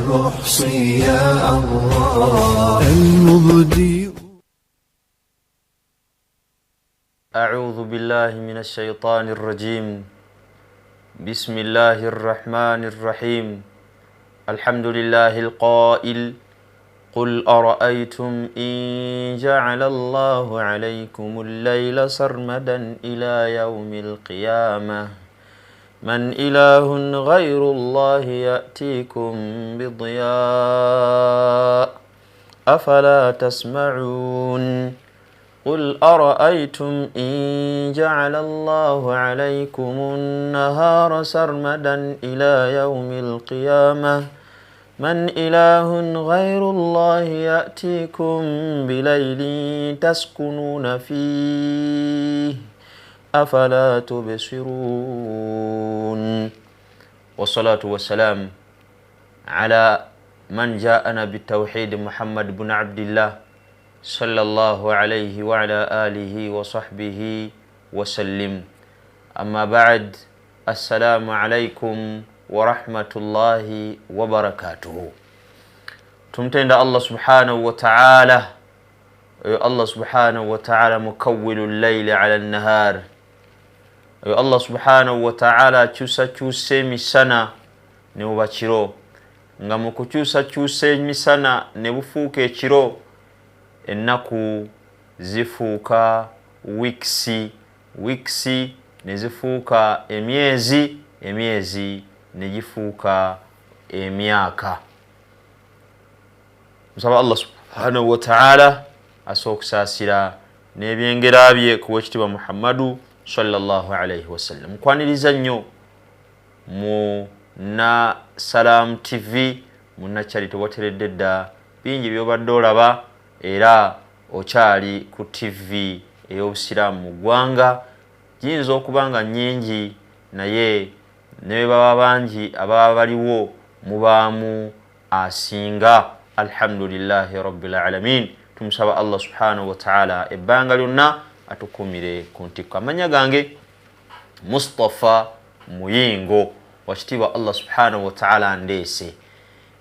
المحصي يا الله المبدي. أعوذ بالله من الشيطان الرجيم. بسم الله الرحمن الرحيم. الحمد لله القائل: قل أرأيتم إن جعل الله عليكم الليل سرمدا إلى يوم القيامة من إله غير الله يأتيكم بضياء أفلا تسمعون. قل أرأيتم إن جعل الله عليكم النهار سرمدا إلى يوم القيامة من إله غير الله يأتيكم بليل تسكنون فيه أفلا تبصرون. والصلاة والسلام على من جاءنا بالتوحيد محمد بن عبد الله صلى الله عليه وعلى آله وصحبه وسلم. أما بعد، السلام عليكم ورحمة الله وبركاته. Tumtenda Allah subhanahu wa ta'ala. Oyo Allah subhanahu wa ta'ala mukawwilu llaili ala nnahar, oyo Allah subhanahu wa ta'ala akyusakyusa emisana ne buba kiro, nga mu kukyusakyusa emisana ne bufuuka ekiro, ennaku zifuuka weeks, weeks ne zifuuka emyezi, emyezi ne gifuuka emyaka. Nsaba Allah subhanahu wa ta'ala asobola okusaasira n'ebyengera bye kuwa ekitiibwa Muhammadu sallallahu alaihi wasallam. Nkwaniriza nnyo mu na Salam TV. Munnakyali tewateredde dda, bingi byobadde olaba, era okyali ku TV ey'obusiraamu mu ggwanga. Giyinza okuba nga nnyingi, naye ne bwe baba bangi ababa baliwo, mubaamu asinga. Alhamdulillahi rabbil alamin. Tumusaba Allah subhanahu wataala ebbanga lyonna atukumire ku ntikko. Amanya gange Mustapha Muyingo. Wakitiibwa Allah subhanahu wataala ndeese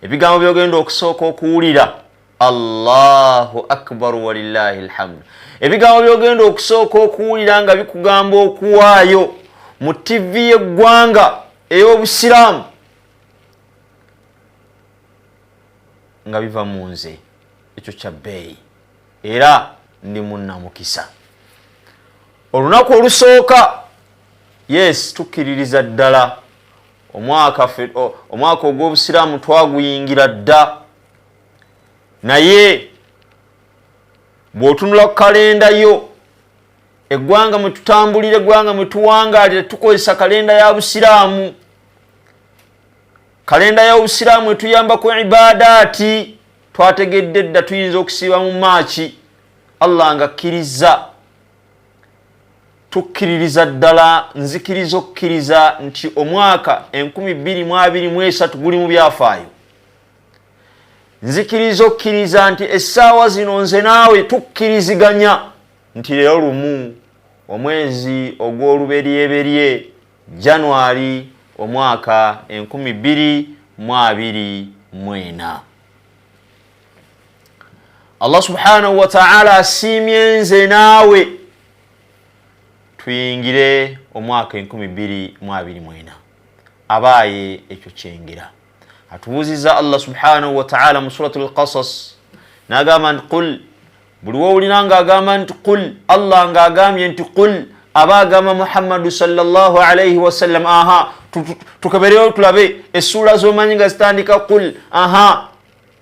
ebigambo byogenda okusooka okuwulira. Allahu akbar walillahi alhamdu. Ebigambo byogenda okusooka okuwulira nga bikugamba okuwaayo mu TV y'eggwanga ey'obusiraamu nga biva mu nze, ekyo kya bbeeyi, era ndi munnamukisa. Olunaku olusooka, yes, tukkiririza ddala omwaka omwaka ogw'obusiraamu twaguyingira dda, naye bw'otunula ku kalenda yo, eggwanga mwe tutambulira, eggwanga mwe tuwangaalira, tukozesa kalenda ya busiraamu. Kalenda y'obusiraamu etuyamba ku ibaadaati. Twategedde dda tuyinza okusiiba mu Maaki, Allah nga akkiriza. Tukkiririza ddala, nzikiriza okukkiriza nti omwaka 2023 guli mu byafaayo. Nzikiriza okukkiriza nti essaawa zino nze naawe tukkiriziganya nti leero 1 omwezi ogw'oluberyeberye, Januari, omwaka 2024. Allah subhanahu wataala asiimye nze naawe tuyingire omwaka 2024. Abaaye, ekyo kyengera. Atubuuziza Allah subhanahu wataala mu Surat Lqasas n'agamba nti qul. Buli wowulira ng'agamba nti qul, Allah ng'agambye nti qul, aba agamba Muhammadu sallallahu alaihi wasallam. Aha, tukebereyo tulabe essuula z'omanyi nga zitandika qul. Aha,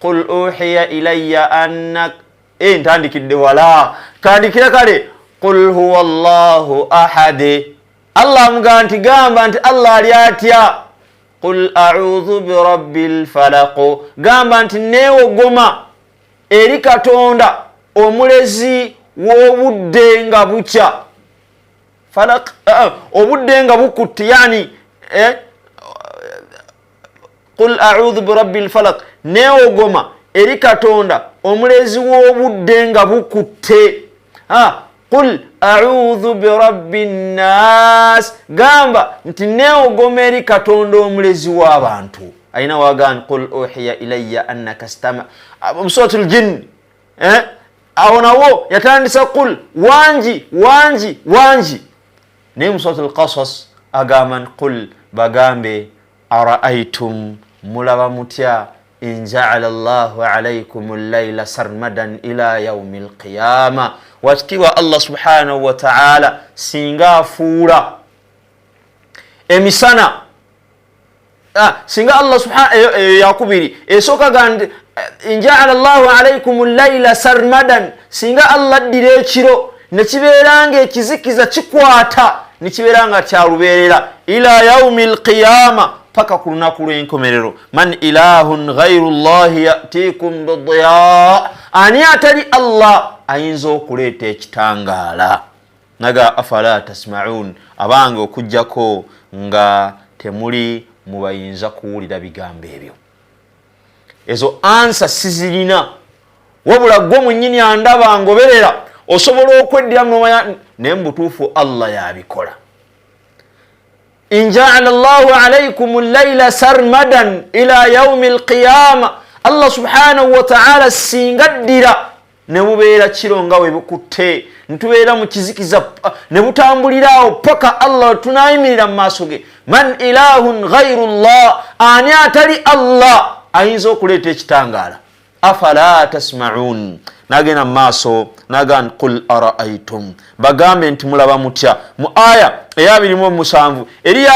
qul uhiya ilayya anna ntandikidde wala, tandikire kale. Qul huwa llahu ahad. Allah amugamba nti gamba nti Allah ali atya? Qul audhu birabbi lfalaq. Gamba nti neewogoma eri Katonda omulezi w'obudde nga bukya. Falaq, obudde nga bukutte, yani qul audhu birabbi lfalaq, neewogoma eri Katonda omulezi w'obudde nga bukutte. Qul audhu birabbi nnas, gamba nti neewogoma eri Katonda omulezi w'abantu. Ayina wagan qul uhiya ilaya annaka stama mu surati ljinn, eh? Awo nawo yatandisa qul wangi wangi wangi, naye mu surati lqasas agamba nti qul, bagambe, araaitum, mulaba mutya, in jaala llahu alaikum llaila sarmadan ila yaumi lqiyama. Wakitiibwa Allah subhanahu wataala singa afuula emisana, singa Allah eyo yakubiri esooka ga in jaala llahu alaikum llaila sarmadan, singa Allah addira ekiro nekibeera nga ekizikiza kikwata nekibeera nga kyalubeerera ila yaumi lqiyama, paka ku lunaku lw'enkomerero, man ilahun ghairu llahi yatikum bidiya, ani atali Allah ayinza okuleeta ekitangaala? Naga afala tasmaun, abange okugjako nga temuli mubayinza kuwulira bigambo ebyo. Ezo answer sizirina, wabula gwe mwennyini andaba ngoberera osobola okweddira nomanya, naye mubutuufu Allah yabikola. In jaala llahu alaikum llaila sarmadan ila yaumi lqiyama, Allah subhanahu wataala singa ddira ne bubeera kiro nga we bukutte ntubeera mu kizikiza ne butambuliraawo paka Allah tunayimirira mu maaso ge, man ilahun ghairu llah, ani atali Allah ayinza okuleeta ekitangaala? Afala tasmaun. Nagenda mu maaso naga nti qul araaitum, bagambe nti mulaba mutya, mu aya eya27 eri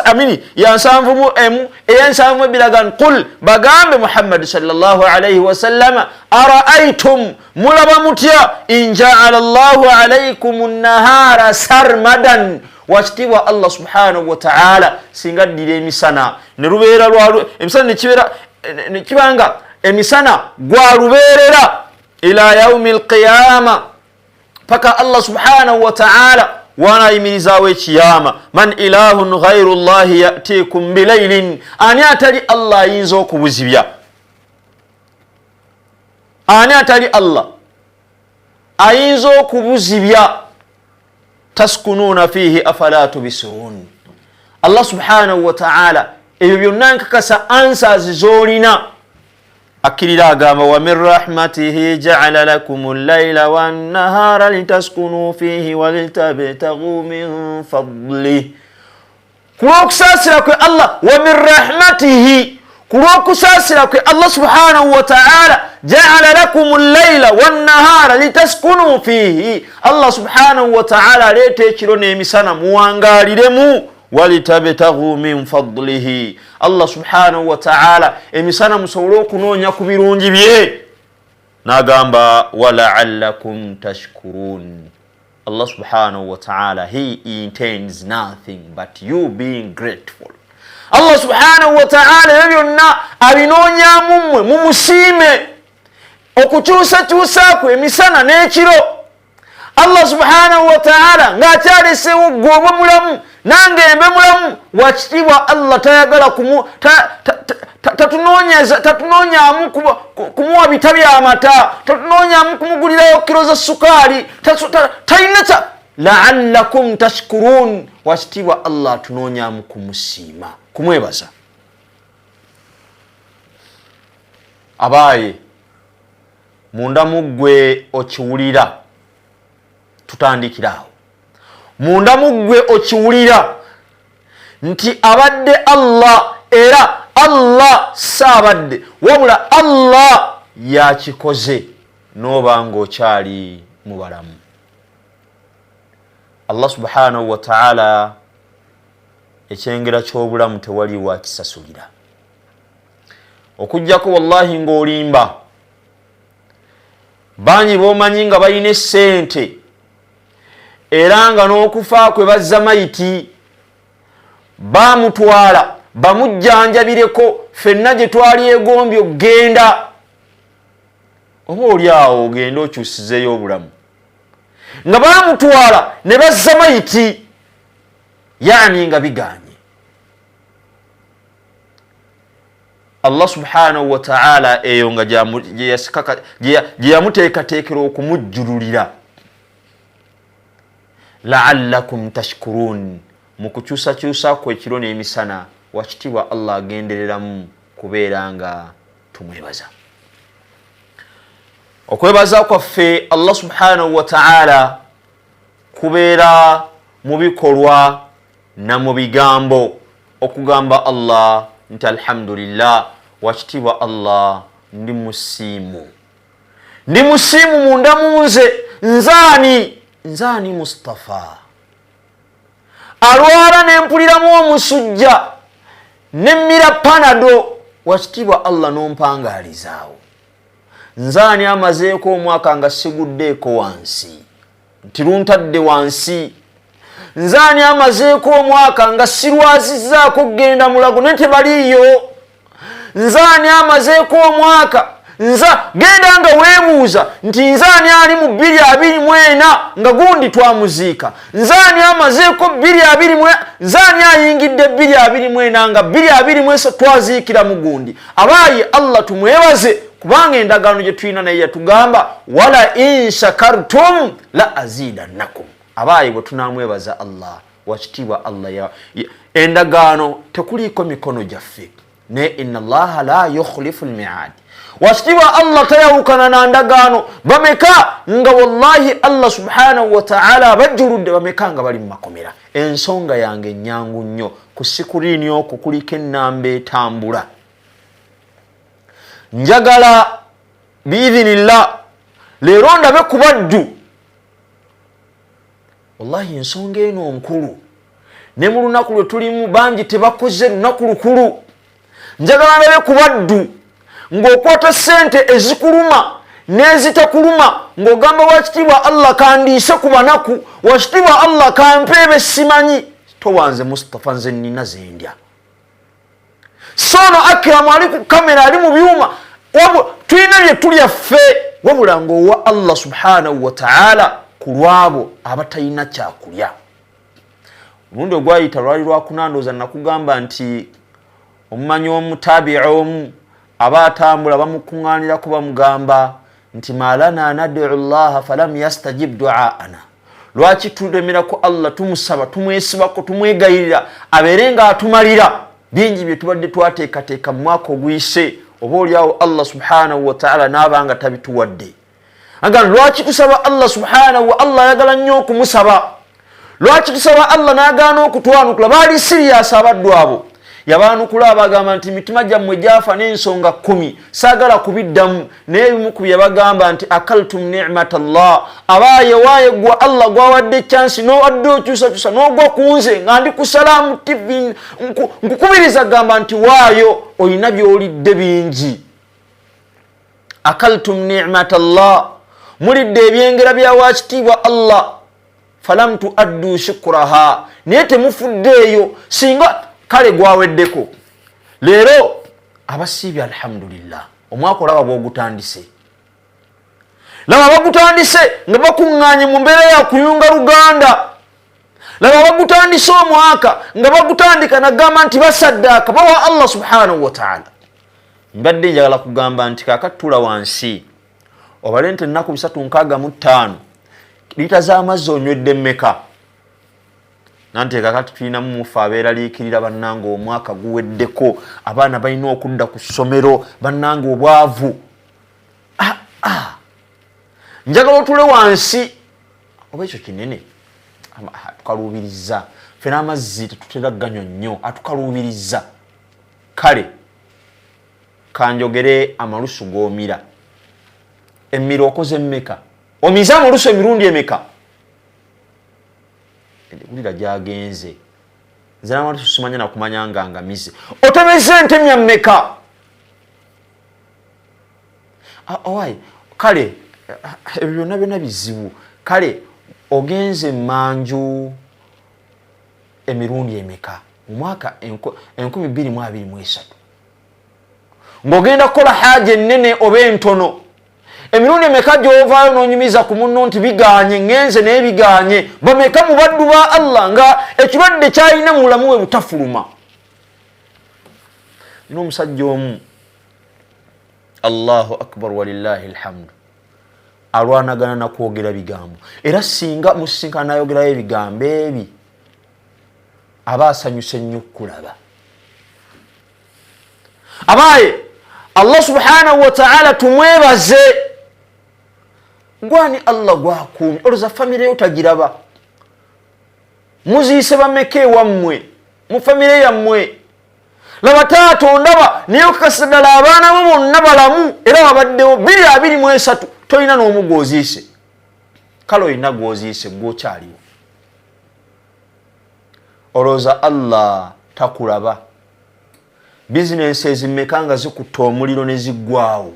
amini ya 71 eya72 aga nti qul, bagambe Muhammadi salllah alaihi wasallama, araaitum, mulaba mutya, in jaala llahu alaikum nahara sarmadan. Wakitiibwa Allah subhanahu wataala singa addira emisana nelubeera emisana nekibeera nekibanga emisana gwalubeerera ila yaumi lqiyama, paka Allah subhanahu wataala wanayimirizaawo ekiyama, man ilahun ghairu llahi yatikum bilailin, ani atali Allah ayinza okubuzibya? Ani atali Allah ayinza okubuzibya? Taskunuuna fihi afala tubisirun. Allah subhanahu wataala ebyo byonna nkakasa answers zolina. Akkirira agamba wa min rahmatihi jaala lakum llaila wannahara litaskunu fihi walitabtagu min fadlih. Ku lw'okusaasira kwe Allah, wa min rahmatihi, ku lw'okusaasira kwe Allah subhanahu wataala, jaala lakum llaila wannahara litaskunu fihi, Allah subhanahu wataala aleeta ekiro n'emisana muwangaaliremu, walitabtagu min fadlihi, Allah subhanahu wataala emisana musobole okunoonya ku birungi bye. N'agamba walaalakum tashkurun. Allah subhanahu wataala, he intends nothing but you being grateful. Allah subhanahu wataala ebyo byonna abinoonyamu mmwe mumusiime okukyusakyusakwe emisana n'ekiro. Allah subhanahu wataala ng'akyalesewo gwe oba mulamu nange mbe mulamu. Wakitiibwa Allah tayagala tatunoonyamu kumuwa bita byamata, tatunoonyamu kumugulirayo kiro za sukaali, talina kya laalakum tashkurun. Wakitiibwa Allah atunoonyamu kumusiima, kumwebaza. Abaaye munda mu ggwe okiwulira, tutandikiraawo, munda mu ggwe okiwulira nti abadde Allah, era Allah saabadde wabula Allah yakikoze n'oba ng'okyali mu balamu. Allah subhanahu wataala ekyengera ky'obulamu tewali wakisasulira okugjako wallahi ng'olimba. Bangi bomanyi nga balina essente era nga n'okufa kwe bazza mayiti bamutwala bamujjanjabireko, ffenna gye twali egombye okugenda, oba oli awo ogende okyusizeeyo obulamu, nga bamutwala ne bazza mayiti, yani nga biganye. Allah subhanahu wataala eyo nga gye yamuteekateekera okumujjululira laalakum tashkurun mu kukyusakyusa kwe ekiro n'emisana. Wakitiibwa Allah agendereramu kubeera nga tumwebaza. Okwebaza kwaffe Allah subhanahu wa ta'ala kubeera mu bikolwa na mu bigambo, okugamba Allah nti alhamdulillah. Wakitiibwa Allah, ndi musiimu, ndi musiimu munda munze. Nzaani? Nzaani Mustafa alwala nempuliramu omusujja nemmira Panado, wakitiibwa Allah nompangaalizaawo. Nzaani amazeeko omwaka nga siguddeeko wansi nti luntadde wansi? Nzaani amazeeko omwaka nga sirwazizzaako kugenda mulago naye tebaliiyo? Nzaani amazeeko omwaka nza genda nga weebuuza nti nzaani ali mu 2024 nga gundi twamuziika? Nzaani amazeeko 20, nzaani ayingidde 2024 nga 2023 twaziikira mu gundi? Abaayi, Allah tumwebaze, kubanga endagaano gye tulina naye yatugamba, wala in shakartum la azidannakum. Abaayi, bwe tunamwebaza Allah, wakitiibwa Allah, endagaano tekuliiko mikono gyaffe, naye inna Allaha la yukhlifu lmiadi. Wakitiibwa Allah tayawukana na ndagaano. Bameka nga wallahi Allah subhanahu wataala abajjuludde? Bameka nga bali mu makomera? Ensonga yange enyangu nnyo. Ku sikuriini okwo kuliko ennamba etambula. Njagala biidhinillah leero ndabe ku baddu. Wallahi ensonga eno nkulu, ne mu lunaku lwe tulimu bangi tebakoze lunaku lukulu. Njagala ndabe ku baddu ng'okwata ssente ezikuluma n'ezitakuluma ng'ogamba, wakitiibwa Allah, kandiise ku banaku, wakitiibwa Allah, kampeebe simanyi. Towanze Mustafa, nze nnina zendya. Sono Akiramu ali ku kamera, ali mu byuma, tulina bye tulya ffe, wabula ng'owa Allah subhanahu wataala ku lwabo abatalina kyakulya. Omulundi ogwayita lwali lwakunandooza, nakugamba nti omumanyi omutabi'a omu aba atambula, bamukuŋŋaanirako, bamugamba nti malana nadu llaha falam yastajib duaana. Lwaki tulemerako Allah? Tumusaba, tumwesibako, tumwegayirira abeere nga atumalira bingi bye tubadde twateekateeka mu mwaka oguyise, oba oliawo Allah subhanahu wataala naaba nga tabituwadde. Aga lwaki tusaba Allah subhanahu wa Allah ayagala nnyo okumusaba, lwaki tusaba Allah n'agaana okutwanukula? Baali serious abaddu abo. Yabaanukula, abagamba nti emitima gyammwe gyafa n'ensonga 10, saagala kubiddamu, naye ebimu ku byabagamba nti akaltum nimat Allah. Abaaye waaye gwa Allah gwawadde chansi nowadde okyusakyusa n'ogwa ku nze nga ndi ku Salaamu TV, nkukubiriza gamba nti waayo olina by'olidde bingi. Akaltum nimat Allah, mulidde ebyengera bya wakitiibwa Allah, falam tuaddu shukuraha, naye temufuddeeyo. Singa kale gwaweddeko leero, abasiibye alhamdulillah, omwaka olaba bwogutandise, laba bagutandise nga bakuŋŋaanye mu mbeera ya kuyunga luganda. Laba bagutandise omwaka nga bagutandika nagamba nti basaddaaka, bawa Allah subhanahu wataala. Mbadde njagala kugamba nti kakatula wansi obale nti ennaku 365, liita z'amazzi onywedde mmeka? Nante kakati tulinamu mufe abeeraliikirira, bannanga omwaka guweddeko, abaana balina okudda ku ssomero, bannanga obwavu. Ah, ah. Njagala otule wansi, oba ekyo kinene atukaluubiriza ffe n'amazzi tetutera ganywa nnyo, atukaluubiriza. Kale kanjogere amalusu g'omira, emmiro okoze mmeka? Omize amalusu emirundi emeka? Wulira gyagenze, nze n'amalusu simanya nakumanya nga ngamize. Otemeze entemya mmeka? Owai kale ebyo byonna byonna bizibu. Kale ogenze manju emirundi emeka mu mwaka 2023 ng'ogenda kukola haja ennene oba entono? Emirundi emeka gy'ovaayo n'onyumiza ku munno nti biganye, ŋŋenze naye biganye? Bameka mu baddu ba Allah nga ekirwadde kyalina mu bulamu bwe butafuluma? Nina omusajja omu, Allahu akbar walillahi alhamdu, alwanagana nakwogera bigambo, era singa musisinkana nayogerayo ebigambo ebi aba asanyuse nnyo okukulaba. Abaye Allah subhanahu wataala tumwebaze. Gwani Allah gwakuumye? Olowooza famire yo tagiraba? Muziise bameka ewammwe mu famire yammwe? Laba taata ondaba, naye okakasa ddala abaana bo bonna balamu era babaddewo 2023, tolina n'omu gwoziise. Kale olina gwoziise, gwokyaliwo. Olowooza Allah takulaba? Bizinensi ezimeka nga zikutta omuliro ne ziggwawo,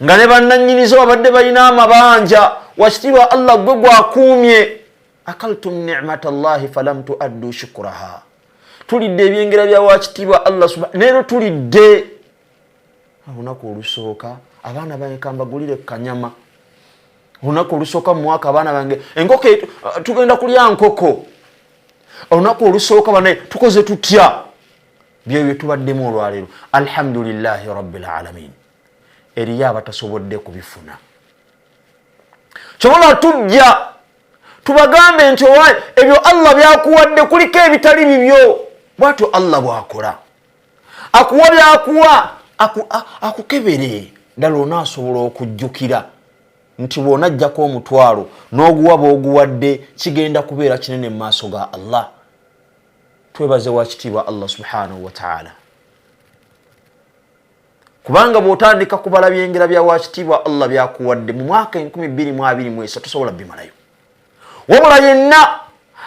nga ne bannannyinizo babadde balina amabanja? Wakitiibwa Allah gwe gwakuumye. Akaltum nicmata llahi falam tuaddu shukuraha. Tulidde ebyengera bya wakitiibwa Allah neero tulidde olunaku olusooka. Abaana bange kambagulire kanyama olunaku olusooka mu mwaka. Abaana bange, enkoko, tugenda kulya nkoko olunaku olusooka. Banaye, tukoze tutya? Byebyo byetubaddemu olwaleero. Alhamdulillahi rabbil alamin. Eriyo abatasobodde kubifuna. Kyobola tujja tubagambe nti owa ebyo Allah byakuwadde kuliko ebitali bibyo. Bwatyo Allah bwakola, akuwa byakuwa, akukebere ddala onaasobola okujjukira nti bw'onajjako omutwalo n'oguwa b'oguwadde, kigenda kubeera kinene mu maaso ga Allah. Twebaze wakitiibwa Allah subhanahu wataala, kubanga bw'otandika kubala byengera bya wakitiibwa Allah byakuwadde mu mwaka 2023, tosobola bimalayo. Wabula yenna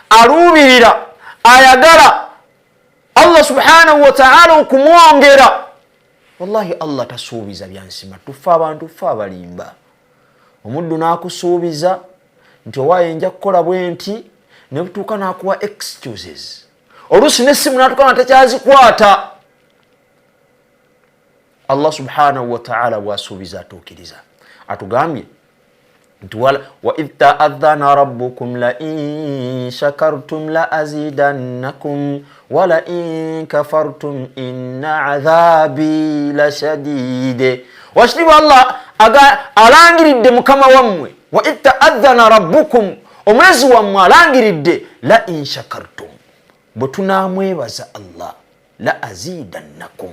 aluubirira, ayagala Allah subhanahu wataala okumwongera, wallahi Allah tasuubiza byansima. Tufe abantu, ffe abalimba. Omuddu n'akusuubiza nti owaaye nja kukola bwe nti, ne butuuka n'akuwa excuses, oluusi n'essimu n'atuuka nga takyazikwata. Allah subhanahu wataala bwasuubiza atuukiriza. Atugambye nti waidh taadhana rabbukum lain shakartum la azidannakum walain kafartum inna adhabi lashadide. Wakitiibwa Allah alangiridde, mukama wammwe, waidh taadhana rabbukum, omulezi wammwe alangiridde, lain shakartum, bwe tunamwebaza Allah, la azidannakum,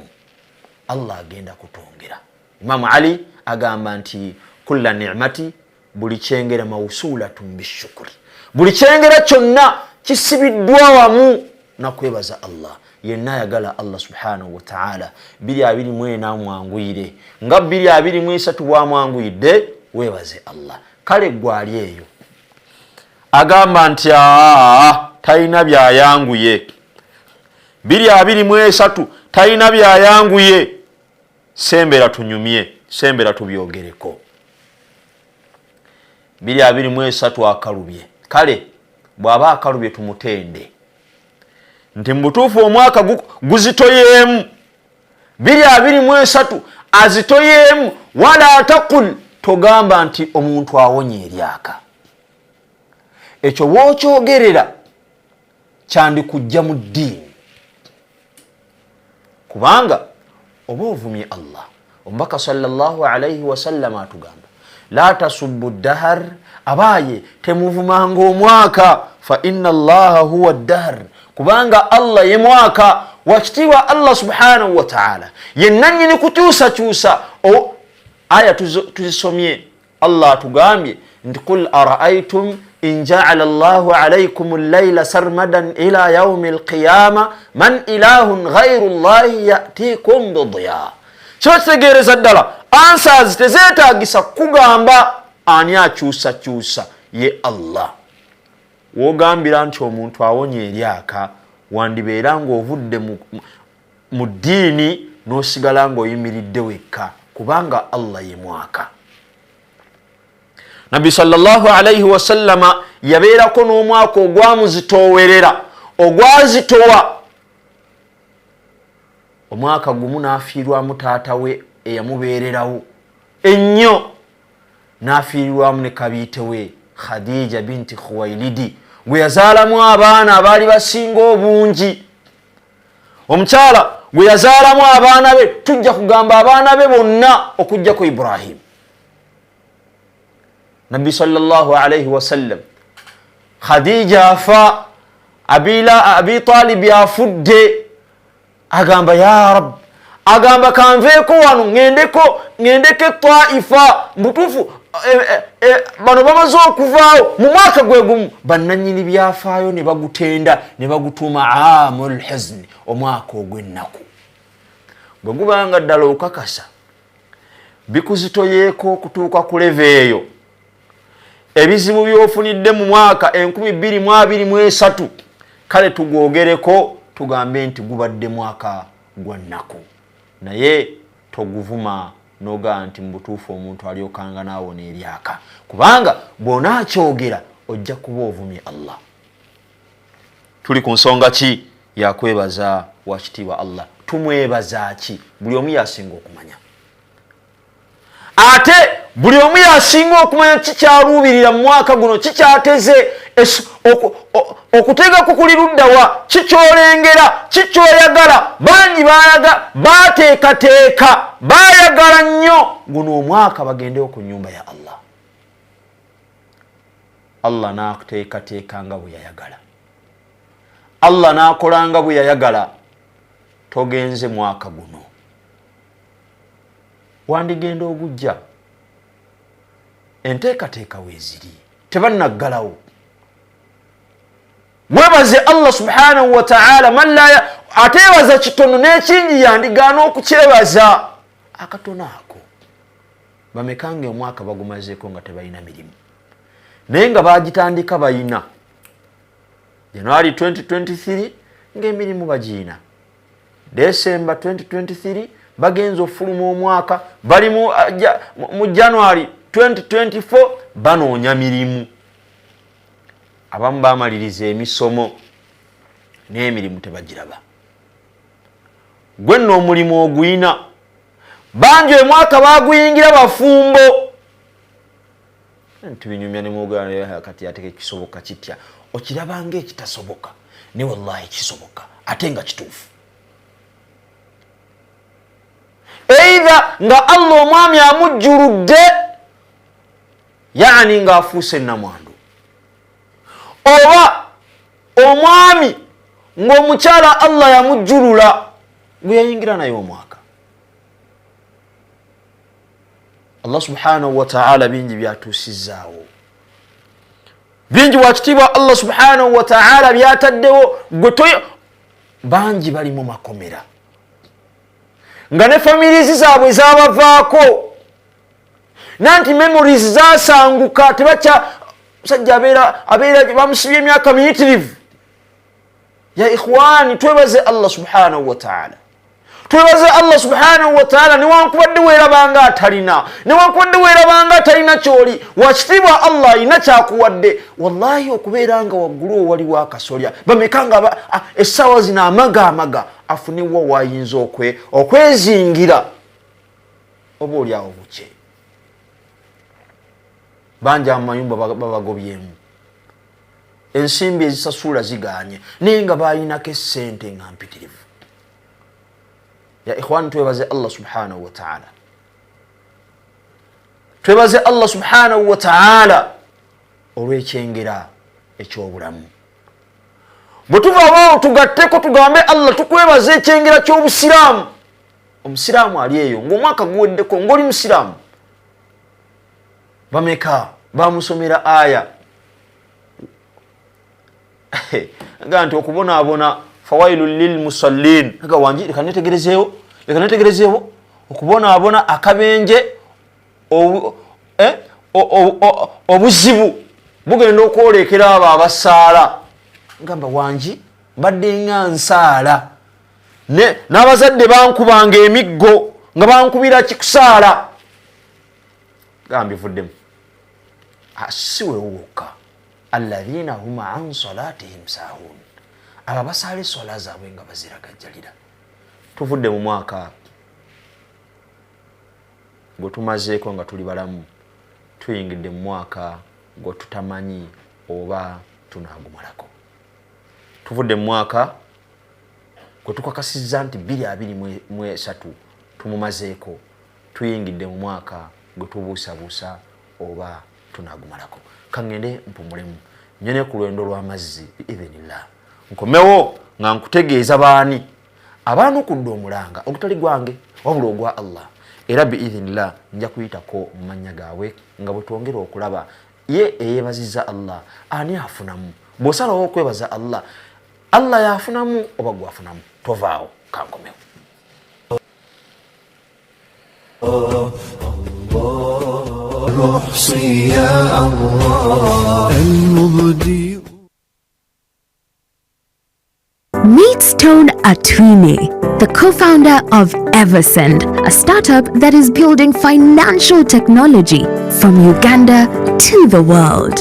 Allah agenda kutwongera. Imamu Ali agamba nti kulla nicmati, buli kyengera, mausulatun bishukuri, buli kyengera kyonna kisibiddwa wamu nakwebaza Allah. Yenna ayagala Allah subhanahu wataala 2024 mwanguyire nga 2023 bwamwanguyidde, weebaze Allah. Kale gwali eyo agamba nti aa, talina byayanguye 2023, talina byayanguye, sembera tunyumye, sembera tubyogereko. 2023 akalubye. Kale bw'aba akalubye, tumutende nti mu butuufu omwaka guzitoyeemu. 2023 azitoyeemu. Wala taqul, togamba nti omuntu awonya eryaka. Ekyo wookyogerera kyandikujja mu ddiini, kubanga oba ovumye Allah. Omubaka sallallahu alaihi wasallama atugamba la tasubbu dahar, abaaye temuvumanga omwaka, fa inna allaha huwa dahar, kubanga Allah ye mwaka. Wakitiibwa Allah subhanahu wataala ye nanyini kukyusakyusa. Aya tuzisomye. Allah atugambye nti qul araaitum in jaala llahu alaikum llaila sarmadan ila yaumi alqiyama man ilahun ghairu llahi yatikum bidiya. Kiba kitegeereza ddala answers tezeetagisa kugamba ani akyusakyusa, ye Allah. Wogambira nti omuntu awonya eryaka, wandibeera ng'ovudde mu ddiini n'osigala ng'oyimiridde wekka, kubanga Allah ye mwaka. Nabbi sallallahu alaihi wasallama yabeerako n'omwaka ogwamuzitoowerera, ogwazitowa. Omwaka gumu n'afiirwamu taata we eyamubeererawo ennyo, n'afiirirwamu ne kabiite we Khadija binti Khuwailidi, gwe yazaalamu abaana abaali basinga obungi, omukyala gwe yazaalamu abaana be. Tujja kugamba abaana be bonna okugjako Ibrahimu. Nabbi sallallahu alaihi wasallam, Khadija afa, Abi Talibi afudde, agamba ya rab, Agamba kanveeko wano ŋŋendeko etaifa. Mbutuufu bano bamaze okuvaawo mu mwaka gwe gumu, bannannyini byafaayo ne bagutenda ne bagutuuma amul huzni, omwaka ogw'ennaku. Bwe gubanga ddala okakasa bikuzitoyeeko okutuuka ku leve eyo, ebizibu by'ofunidde mu mwaka 2023, kale tugwogereko tugambe nti gubadde mwaka gwa nnaku, naye toguvuma nogaa nti mu butuufu omuntu alyokanga naawona eryaka, kubanga bw'onaakyogera ojja kuba ovumye Allah. Tuli ku nsonga ki yakwebaza wakitiibwa Allah? Tumwebaza ki? Buli omu yasinga okumanya, ate buli omu yasinga okumanya kikyaluubirira mu mwaka guno, kikyateze okutega kukuli luddawa, kikyolengera, kikyoyagala. Bangi bayaga bateekateeka, bayagala nnyo guno omwaka bagendewo ku nnyumba ya Allah. Allah n'akuteekateeka nga bwe yayagala, Allah n'akola nga bwe yayagala. Togenze mwaka guno, wandigenda ogujja. Enteekateeka weeziri, tebannaggalawo. Webaze Allah subhanahu wa ta'ala. Man la ateebaza kitono n'ekingi yandigaana okukyebaza akatono ako. Bamekanga omwaka bagumazeeko nga tebalina mirimu, naye nga bagitandika bayina January 2023 ng'emirimu bagiina, December 2023 bagenza ofuluma omwaka bali mu January 2024 banoonya mirimu. Abamu bamaliriza emisomo n'emirimu tebagiraba. Gwe nno omulimu oguyina. Bangi omwaka baguyingira bafumbo, tubinyumya nemwogera kati ate kisoboka kitya? Okirabanga ekitasoboka, ne wallahi kisoboka, ate nga kituufu. Eitha nga Allah omwami amujjuludde, yani ng'afuuse namwandu, oba omwami ng'omukyala Allah yamujjulula gwe yayingira naye omwaka. Allah subhanahu wa ta'ala bingi byatuusizaawo, bingi wakitiibwa Allah subhanahu wa ta'ala byataddewo. Gwe bangi bali mu makomera nga ne families zaabwe zabavaako, nanti memories zasanguka, tebakya. Musajja abeera bamusibye emyaka miyitirivu. Ya ikhwani, twebaze Allah subhanahu wa ta'ala, twebaze Allah subhanahu wa ta'ala. Newankubadde weerabanga atalina, newankubadde weerabanga atalina kyoli, wakitiibwa Allah alina kyakuwadde. Wallahi okubeera nga waggulu owaliwo akasolya, bameka nga essaawa zino amaga amaga afunewa wayinza okwezingira oba oli awo bukye. Bangi amayumba babagobyemu, ensimbi ezisasula ziganye, naye nga bayinako essente nga mpitirivu. Ya ikhwani, twebaze Allah subhanahu wa ta'ala, twebaze Allah subhanahu wa ta'ala olw'ekyengera eky'obulamu. Bwe tuvaawo tugatteko tugambe Allah tukwebaza ekyengera ky'obusiraamu. Omusiraamu ali eyo ng'omwaka guweddeko ng'oli musiraamu, bameka bamusomera aya nga nti okubonaabona fawailu lilmusallin, aga wangi, leka netegerezeewo, leka netegerezeewo okubonaabona, akabenje, obuzibu bugenda okwolekera abo abasaala. Ngamba wangi, mbadde nga nsaala, n'abazadde bankubanga emiggo nga bankubira kikusaala, gambivuddemu. Si wewo wokka, alladhina hum an salatihim sahun, abo abasaala eswala zaabwe nga baziragajjalira. Tuvudde mu mwaka gwe tumazeeko nga tuli balamu, tuyingidde mu mwaka gwe tutamanyi oba tunaagumalako. Tuvudde mu mwaka gwe tukakasizza nti 2023 tumumazeeko, tuyingidde mu mwaka gwe tubuusabuusa oba tunaagumalako. Kaŋŋende mpumulemu nyene ku lwendo lw'amazzi, biidhinillah nkomewo nga nkutegeeza baani. Abaanukudde omulanga ogutali gwange wabula ogwa Allah, era biidhinillah nja kuyitako mu mannya gaabwe nga bwe twongera okulaba ye eyeebazizza Allah ani afunamu. Bw'osalawo okwebaza Allah, Allah yafunamu oba gwafunamu? Tovaawo, kankomewo. المحصي يا الله المبدي. Meet Stone Atwine, the co-founder of Eversend, a startup that is building financial technology from Uganda to the world.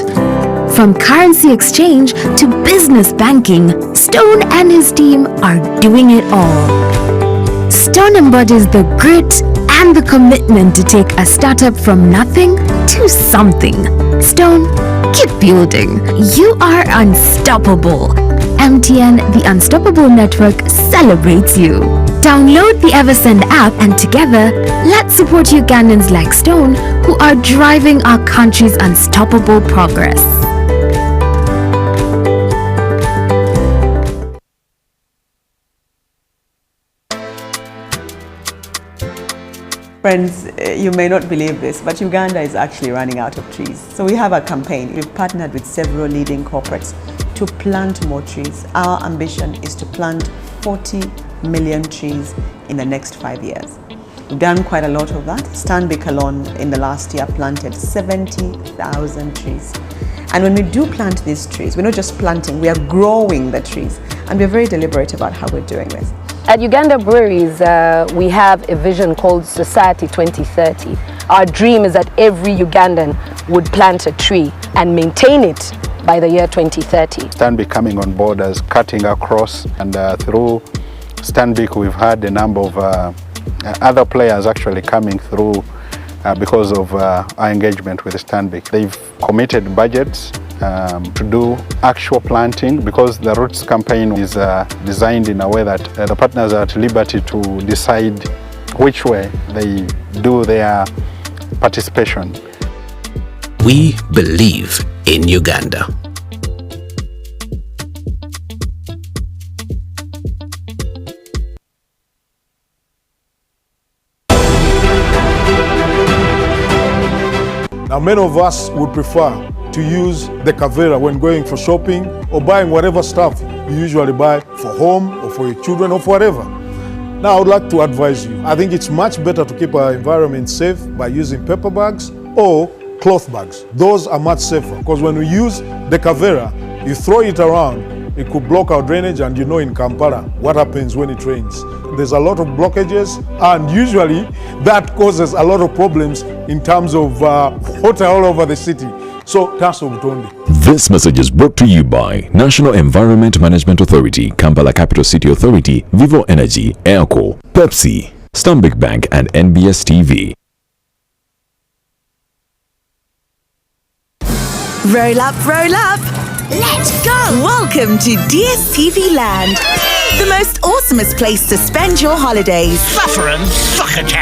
From currency exchange to business banking, Stone and his team are doing it all. Stone embodies the grit and the commitment to take a startup from nothing to something. Stone, keep building. You are unstoppable. MTN, the Unstoppable Network, celebrates you. Download the Eversend app and together, let's support Ugandans like Stone who are driving our country's unstoppable progress. Friends, you may not believe this, but Uganda is actually running out of trees. So we have a campaign. We've partnered with several leading corporates to plant more trees. Our ambition is to plant 40 million trees in the next 5 years. We've done quite a lot of that. Stanbic alone in the last year planted 70,000 trees. And when we do plant these trees, we're not just planting, we are growing the trees. And we're very deliberate about how we're doing this. At Uganda Breweries, we have a vision called Society 2030. Our dream is that every Ugandan would plant a tree and maintain it by the year 2030. Stanbic coming on board as cutting across, and through Stanbic we've had a number of other players actually coming through because of our engagement with Stanbic. They've committed budgets to do actual planting, because the Roots campaign is designed in a way that the partners are at liberty to decide which way they do their participation. We believe in Uganda. Now, many of us would prefer to use the kaveera when going for shopping or buying whatever stuff you usually buy for home or for your children or for whatever. Now, I would like to advise you. I think it's much better to keep our environment safe by using paper bags or cloth bags. Those are much safer because when we use the kaveera, you throw it around, it could block our drainage, and you know in Kampala what happens when it rains. There's a lot of blockages, and usually that causes a lot of problems in terms of water all over the city. So, taasa obutonde. This message is brought to you by National Environment Management Authority, Kampala Capital City Authority, Vivo Energy, Airco, Pepsi, Stanbic Bank and NBS TV. Roll up, roll up. Let's go. Welcome to DSTV Land, the most awesomest place to spend your holidays.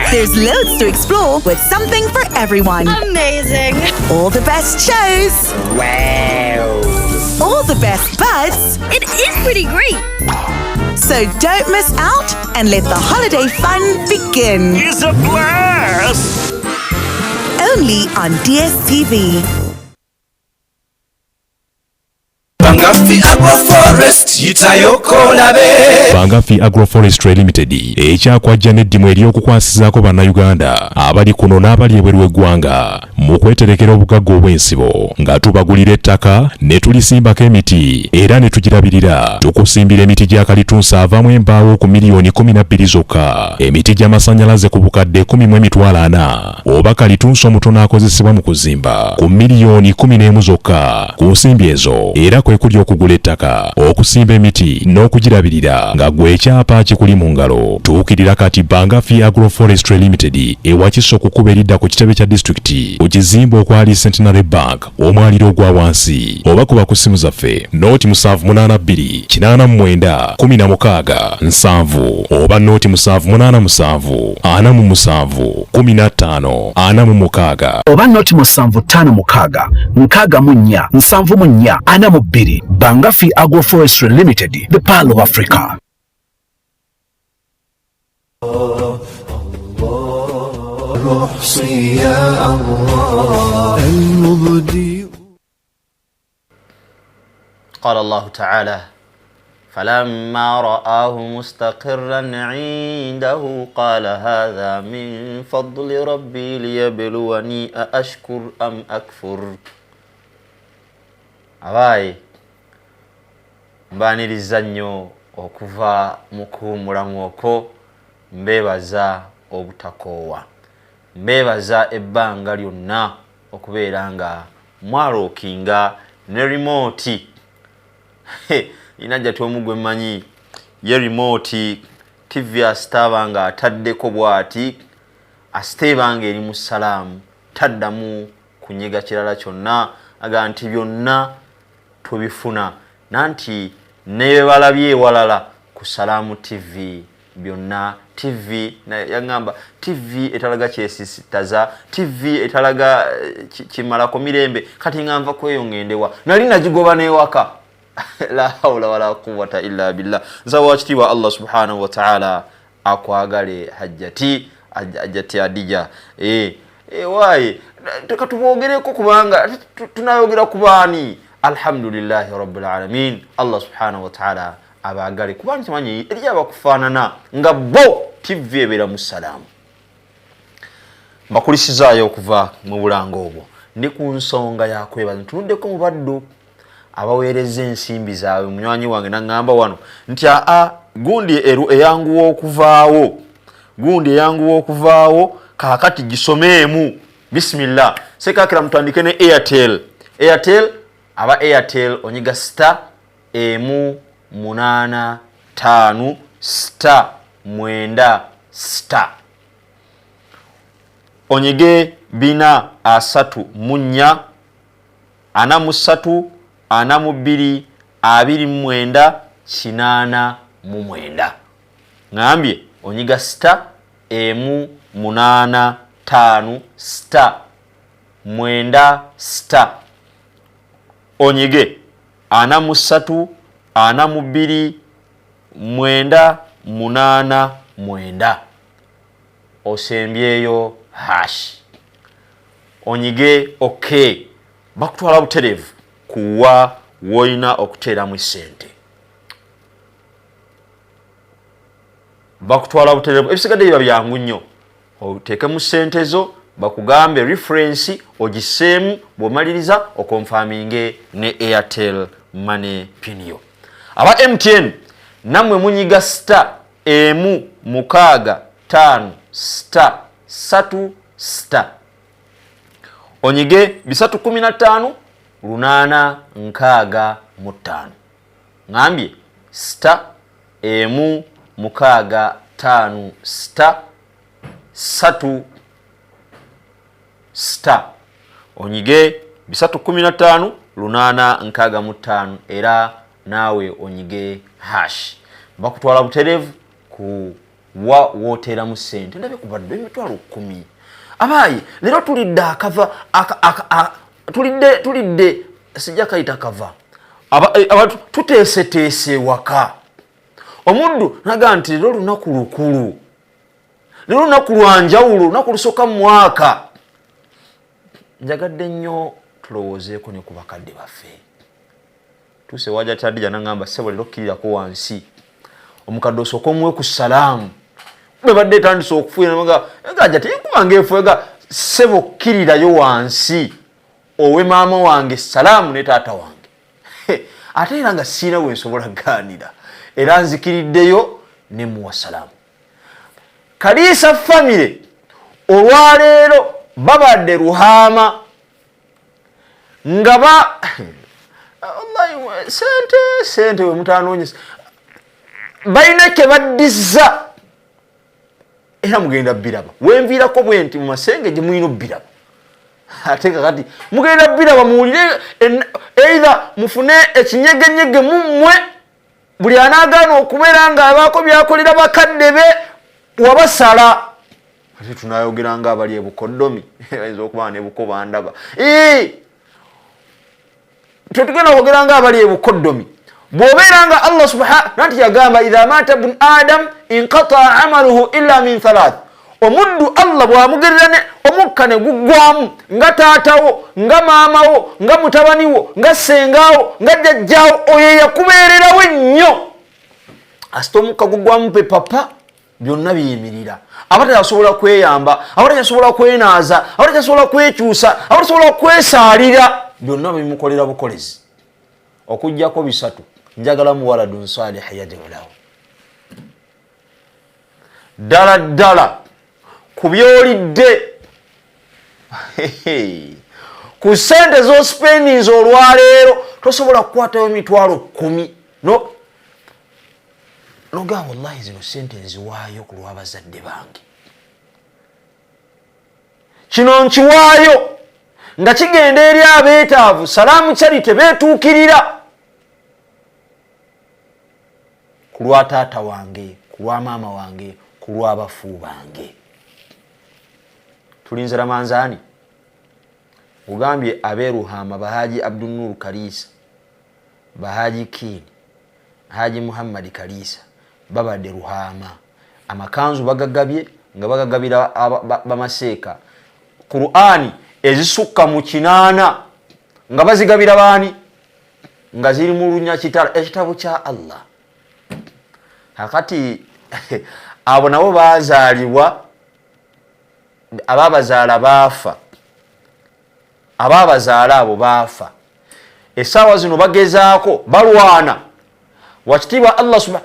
There's loads to explore with something for everyone. Amazing. All the best shows. Wow. All the best buds. It is pretty great. So don't miss out and let the holiday fun begin. It's a blast! Only on DSTV. Bangafi Agroforest yitayoko olabe. Bangafi Agroforestry Limited ekyakwajja n'eddimu ery'okukwasizaako Bannayuganda abali kuno n'abali ebweru w'eggwanga mu kweterekera obugagga obw'ensibo, nga tubagulira ettaka ne tulisimbako emiti era ne tugirabirira. Tukusimbira emiti gya kalitunsi avaamu embaawo ku miliyoni 12 zokka, emiti gy'amasannyalaze ku bukadde 10 400, oba kalitunsi omutono akozesebwa mu kuzimba ku miliyoni 11 zokka. Ku nsimbi ezo era kwe kuli okugula ettaka, okusimba emiti n'okugirabirira, nga gwe ekyapa kikuli mu ngalo. Tuukirira kati Bangafi Agroforestry Limited ewakiso okukuba eridda ku kitebe kya disitulikiti, ku kizimbe okwali Centenary Bank, omwaliro ogwa wansi, oba kuba ku ssimu zaffe 078 89 16 70 oba 0787 47 15 46. Oba 0756 64 74 42. Bangafi Agroforestry Limited, the Pearl of Africa. نحصي يا الله المبدي. قال الله تعالى فلما رآه مستقرا عنده قال هذا من فضل ربي ليبلوني أأشكر أم أكفر. Abaye mbaniriza nnyo okuva mu kuwummulamu okwo, mbeebaza obutakoowa, mbeebaza ebbanga lyonna okubeera nga mwalookinga ne remote. Inajja twomugwe mmanyi ye remote TV asitaaba nga ataddeko bw'ati, asiteeba nga eri mu salaamu, taddamu kunyiga kirala kyonna, aga nti byonna tubifuna, nanti ne balabye ewalala ku Salaamu TV byonna. TV yaŋŋamba TV etalaga kyesisitaza, TV etalaga kimalako mirembe, kati nga nva kweyo ŋŋendewa, nali nagigoba n'ewaka. La hawla wala quwwata illa billah. Nsaba wakitiibwa Allah subhanahu wa ta'ala akwagale hajjati hajjati Adija. Waaye tukatuboogereko kubanga tunayogera ku baani. Alhamdulillahi rabbil alamin. Allah subhanahu wa ta'ala abaagale kubanga kimanyi eri abakufaanana nga bo TV ebeera mu salaamu. Mbakulisizaayo okuva mu bulango obwo. Ndi ku nsonga ya kwebaza, ntunuddeko mu baddu abaweereza ensimbi zaabwe. Munywanyi wange naŋŋamba wano nti aa gundi eyanguwa okuvaawo, gundi eyanguwa okuvaawo, kaakati gisomeemu. Bismillah. Sekaakira mutandike ne Airtel. Airtel, aba Airtel onyiga star 1 8 5 star 9 star, onyige 4 3 4 43 42 29 89. Ngambye onyiga star 1 8 5 star 9 star, onyige 43 42 9 8 9, osembyeyo hash, onyige okay, bakutwala butereevu kuwa woyina okuteeramu essente, bakutwala butereevu. Ebisigadde biba byangu nnyo, oteekemu ssente zo, bakugambe reference ogiseemu, bw'omaliriza okonfaminge ne Airtel Money pin yo. Aba MTN nammwe munyiga star 1 6 5 star 3 star, onyige 315 8 65. Ngambye star 1 6 5 star 3 star, onyige 315 8 65, era naawe onyige hash, bakutwala butereevu ku wa wooteramu ssente. Ndabye ku baddu emitwalo 10. Abaayi leero tulidde akava tulidde sijja kayita kava, tuteeseteese waka. Omuddu naga nti leero lunaku lukulu, leero lunaku lwa njawulo, lunaku lusooka mu mwaka. Njagadde nnyo tulowoozeeko ne ku bakadde baffe. Tuuse wajja Adija naŋŋamba ssebo leero kkirirako wansi, omukadde osooka omuwe ku salaamu. Bwe badde etandise okufuuya nga ajja tenkuba ng'efuuya, ssebo kkirirayo wansi owe maama wange salaamu ne taata wange. Ate era nga siina we nsobola kugaanira, era nzikiriddeyo ne muwa salaamu. Kaliisa famire olwaleero babadde Ruhama nga ba wallahi sente we mutanoonyesa balina kye baddiza, era mugenda biraba. Wenviirako bwe nti mu masenge gye mulina obbiraba, ate kakati mugenda biraba, muwulire either mufune ekinyegenyege mummwe, buli anaagaana okubeera ng'abaako byakolera bakadde be wabasala. Ate tunayogera nga abali ebukoddomi, bayinza okuba ne buko bandaba. Tetugenda kwogera nga abali ebukoddomi, Bw'obeera nga Allah subhana nti yagamba, idha mata bnu adam inqataa amaluhu illa min thalath. Omuddu Allah bw'amugerera ne omukka ne guggwamu, nga taatawo, nga maamawo, nga mutabaniwo, nga ssengawo, nga jjajjaawo, oyo eyakubeererawo ennyo, asita omukka guggwamu pe papa, byonna biyimirira. Aba teyasobola kweyamba, aba teyasobola kwenaaza, aba teyasobola kwekyusa, aba teyasobola kwesaalira, byonna bimukolera bukolezi okuggyako bisatu. Njagala muwaladun salih yad'u lahu. Ddala ddala ku byolidde, ku ssente z'osipendinze olwaleero, tosobola kukwatayo 100,000 no nogamba, wallahi zino sente nziwaayo ku lw'abazadde bange, kino nkiwaayo nga kigenda eri abeetaavu, Salaamu Charity beetuukirira, ku lwa taata wange, ku lwa maama wange, ku lw'abafu bange. Tulinze Ramanzaani. Ugambye abeeruhama, bahaji Abdunur Kaliisa, bahaji Kiini, Haji Muhammadi Kaliisa, babadde Ruhama, amakanzu bagagabye nga bagagabira bamaseeka, Qur'ani ezisukka mu 8 nga bazigabira baani, nga ziri mu Lunyakitala, ekitabo kya Allah. Kakati abo nabo bazaalibwa, ababazaala baafa, ababazaala abo baafa, essaawa zino bagezaako balwana. Wakitiibwa Allah subha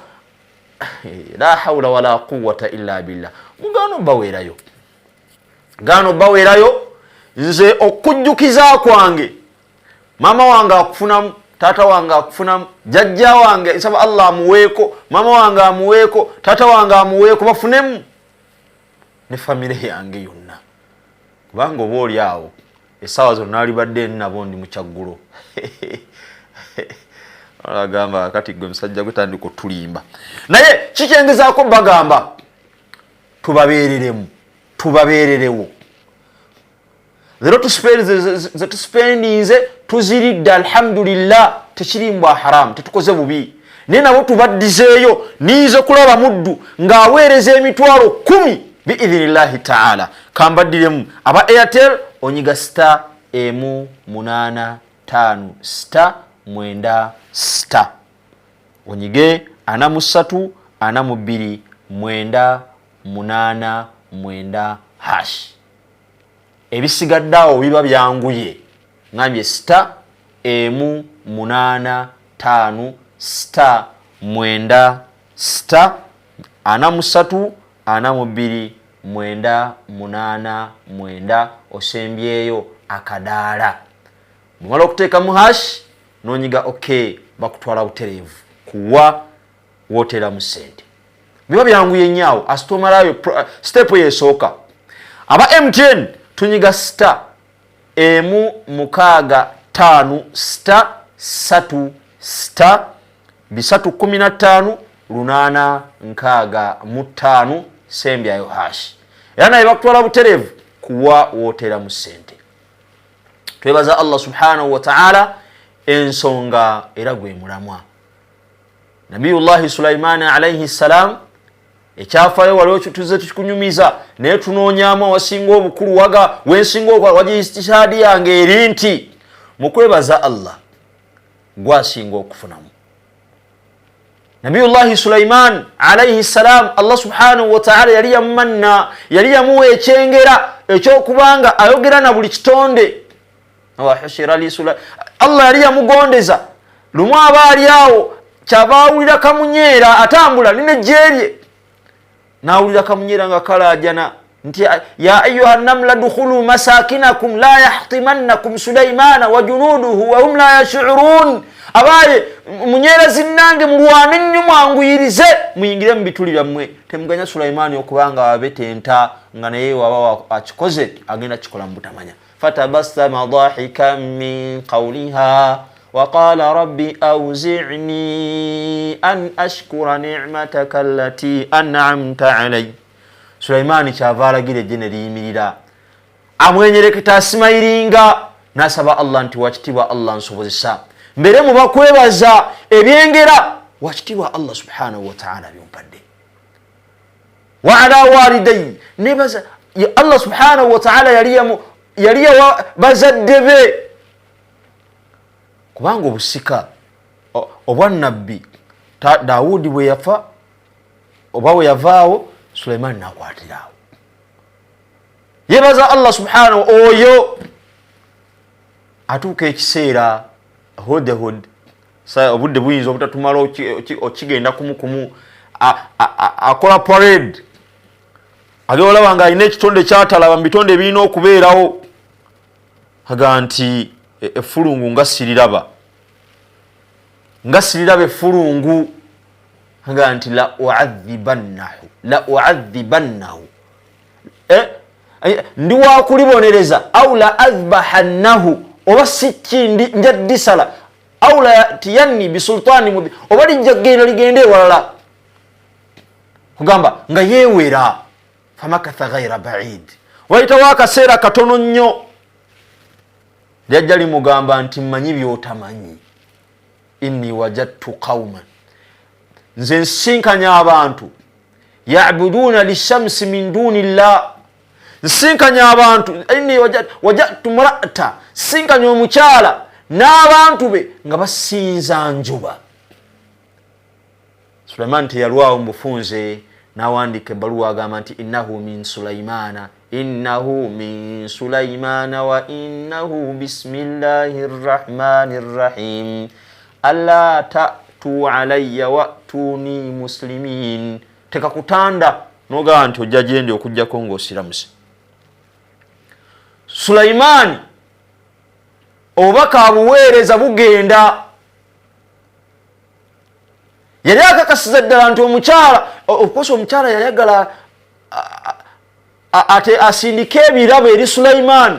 la hawula wala quwata illa billah. Mugaano baweerayo, gaano baweerayo. Nze okujjukiza kwange, maama wange akufunamu, taata wange akufunamu, jjajja wange nsaba Allah amuweeko, maama wange amuweeko, taata wange amuweeko, bafunemu ne famire yange yonna, kubanga oba oli awo essaawa zonna alibadde nabo ndi mukyaggulo. Agamba kati gwe musajja gwe tandika otulimba, naye kikyengezaako bagamba tubabeereremu, tubabeererewo. Leero zetusipendinze tuziridde, alhamdulillah, tekirimbwa haramu, tetukoze bubi, naye nabo tubaddizeeyo. Niyinza okulaba muddu ng'aweereza 100,000 biidhinillahi taala. Kambaddiremu aba Airtel, onyiga star 1 8 5 star 9 star, onyige 43 42 9 8 9 hash. Ebisigadde awo biba byanguye. Ngambye star 1 8 5 star 9 star 43 42 9 8 9, osembyeyo akadaala. Bwomala okuteekamu hash nonyiga ok, bakutwala butereevu kuwa wooteramu sente, biba byanguye nnyo awo asitomalayo step yesooka. Aba MTN tunyiga star 1 6 5 star 3 star 315 8 65, sembyayo hash, era naye bakutwala butereevu kuwa wooteramu sente. Twebaza Allah subhanahu wa ta'ala. Ensonga era gwe mulamwa, Nabiyullahi Sulaimani alaihi ssalam, ekyafaayo waliwo tuze tukikunyumiza, naye tunoonyamu awasinga obukulu. Waga wensinga okukola wagiistihadi yange eri nti mu kwebaza Allah gwasinga okufunamu. Nabiyullahi Sulaiman alaihi ssalam, Allah subhanahu wataala yali yamumanna, yali yamuwa ekyengera ekyokubanga ayogera na buli kitonde. Allah yali yamugondeza. Lumu aba ali awo, kyava awulira kamunyeera atambula lina ejjeerye, nawulira kamunyeera nga kalajana nti, ya ayuha namla dukhulu masakinakum la yahtimannakum Sulaimana wa junuduhu wahum la yashurun. Abaye munyeera zinnange, mulwane nnyo, mwanguyirize muyingire mu bituli byammwe, temuganya Sulaimaani okubanga wabetenta, nga naye waba akikoze agenda kikola mu butamanya. Fatabassama dahikan min qawliha waqala rabbi awzini an ashkura ni'mataka allati an'amta alay. Sulaimaani kyava alagira ejje ne liyimirira, amwenyereketa, asimayiringa, nasaba Allah nti, wakitiibwa Allah, nsobozesa Mbeere mu bakwebaza ebyengera wakitiibwa Allah subhanahu wataala byompadde. Wa ala walidayi, nebaza Allah subhanahu wataala yali yawa bazadde be, kubanga obusika obwannabbi Dawudi bwe yafa oba bwe yavaawo, Sulaimaani nakwatirawo. Yebaza Allah subhanahu. Oyo atuuka ekiseera hudhud, obudde buyinza obutatumala okigenda kumukumu, akola parade, agenda olaba nga alina ekitonde kyatalaba mu bitonde ebirina okubeerawo, aga nti effulungu nga siriraba, nga siriraba effulungu, aga nti la uadhibannahu, la uadhibannahu, ndi wakulibonereza, au la adhbahannahu, oba sikki nja ddisala, au la yatiyanni bisultani mubi, oba lijja kgenda ligende ewalala, kugamba nga yeewera. Famakatha ghaira baid, wayitawo akaseera katono nnyo, lyajja limugamba nti mmanyi byotamanyi, inni wajadtu qauman, nze nsinkanya abantu, yabuduuna lishamsi min duni llah, nsinkanya abantu, inni wajadtu mrata, nsinkanya omukyala n'abantu be nga basinza njuba. Sulaiman teyalwawo mu bufunze n'awandiika ebbaluwa, agamba nti innahu min Sulaimana, innahu min Sulaimana wa innahu bismillahi rrahmani rrahim, alla tatu alayya watuni muslimin. Tekakutanda nogamba nti ojja gyendi okugjako ng'osiramuse. Sulaimaani obubaka abuweereza bugenda, yali akakasiza ddala nti omukyala, ofcourse omukyala yayagala ate asindike ebirabo eri Sulaimaani,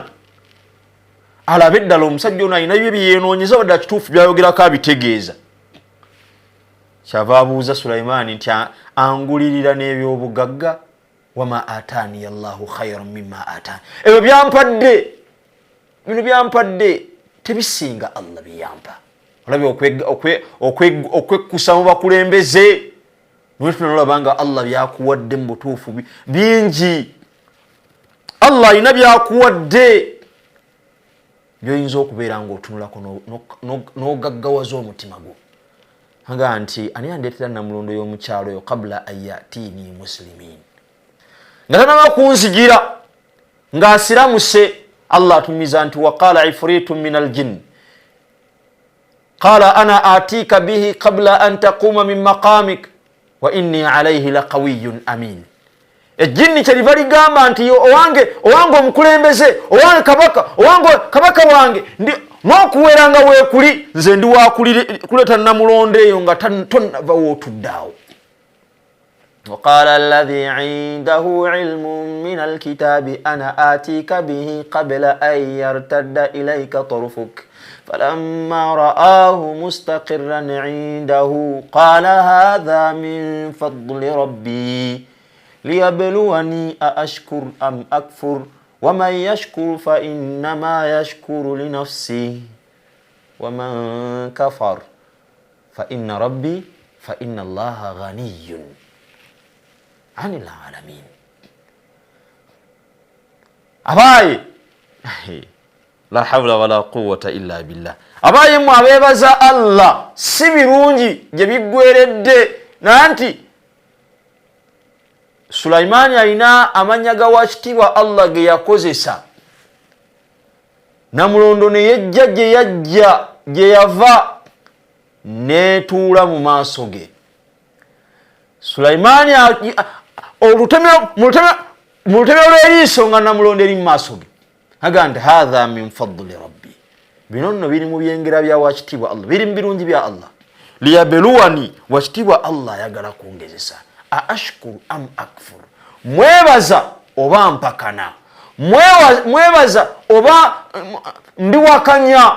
alabe eddala omusajja ono alina bye byenoonyeza, wadde kituufu byayogerako abitegeeza. Kyava abuuza Sulaimaani nti angulirira n'ebyobugagga, wama ataniya llahu khairan mima atani, ebyo byampadde, bino byampadde tebisinga Allah byeyampa. Olabye okwekkusa mu bakulembeze, nolaba nga Allah byakuwadde mu butuufu bingi. Allah alina byakuwadde byoyinza okubeera nga otunulako n'ogaggawaza omutima gwo, aga nti ani andeetera namulondo y'omukyalo oyo qabula an yatini muslimin, nga tanaba kunzigira ng'asiramuse. Allah atumiza nti waqala ifritu min aljin qala ana atika bihi qabla an taquma min maqamik wa inni alaihi laqawiyun amin. Ejjini kyeriva ligamba nti owange, owange omukulembeze, owange kabaka, owange kabaka wange, n'okuwera nga weekuli, nze ndi wakuleeta namulondo eyo nga tonnava wootuddeawo. وقال الذي عنده علم من الكتاب أنا آتيك به قبل أن يرتد إليك طرفك فلما رآه مستقرا عنده قال هذا من فضل ربي ليبلوني أأشكر أم أكفر ومن يشكر فإنما يشكر لنفسه ومن كفر فإن ربي فإن الله غني عن العالمين. Abaye, la hawla wala quwwata illa billah. Abaye mmwe abeebaza Allah, si birungi gye biggweredde, naye nti Sulaimaani alina amannya ga wakitiibwa Allah ge yakozesa, namulondo ne yejja gye yajja gye yava neetuula mu maaso ge. Sulaimaani mu lutemero lw'eriiso nga namulondo eri mu maaso ge, aga nti hatha min fadli rabbi, bino nno biri mu byengera bya wakitiibwa Allah, biri mu birungi bya Allah, liyabeluwani, wakitiibwa Allah ayagala kungezesa, aashkuru am akfur, mwebaza oba mpakana, mwebaza oba mbiwakanya.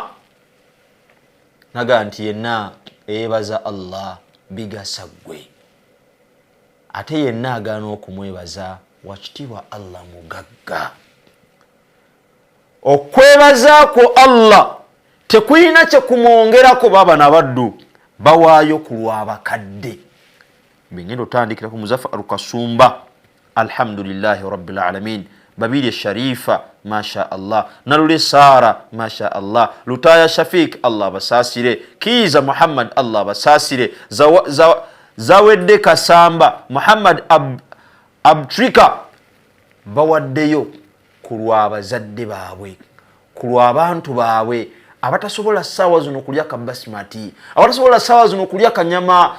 Naga nti yenna eyebaza Allah bigasa ggwe, ate yenna agaana okumwebaza wakitiibwa Allah mugagga. Okwebaza kwo Allah Tekulina kyekumwongerako. Baba nabaddu bawaayo ku lwabakadde. Bengenda otandikira ku Muzafaru Kasumba, alhamdulillahi rabbil alamin. Babirye Sharifa, masha Allah. Nalule Sara, masha Allah. Lutaya Shafik, Allah basaasire. Kiiza Muhammad, Allah basaasire. Zawedde Kasamba Muhammad, Abtrika, bawaddeyo ku lwabazadde baabwe, ku lw'abantu baabwe abatasobola ssaawa zino kulya kabasimati, abatasobola ssaawa zino kulya kanyama,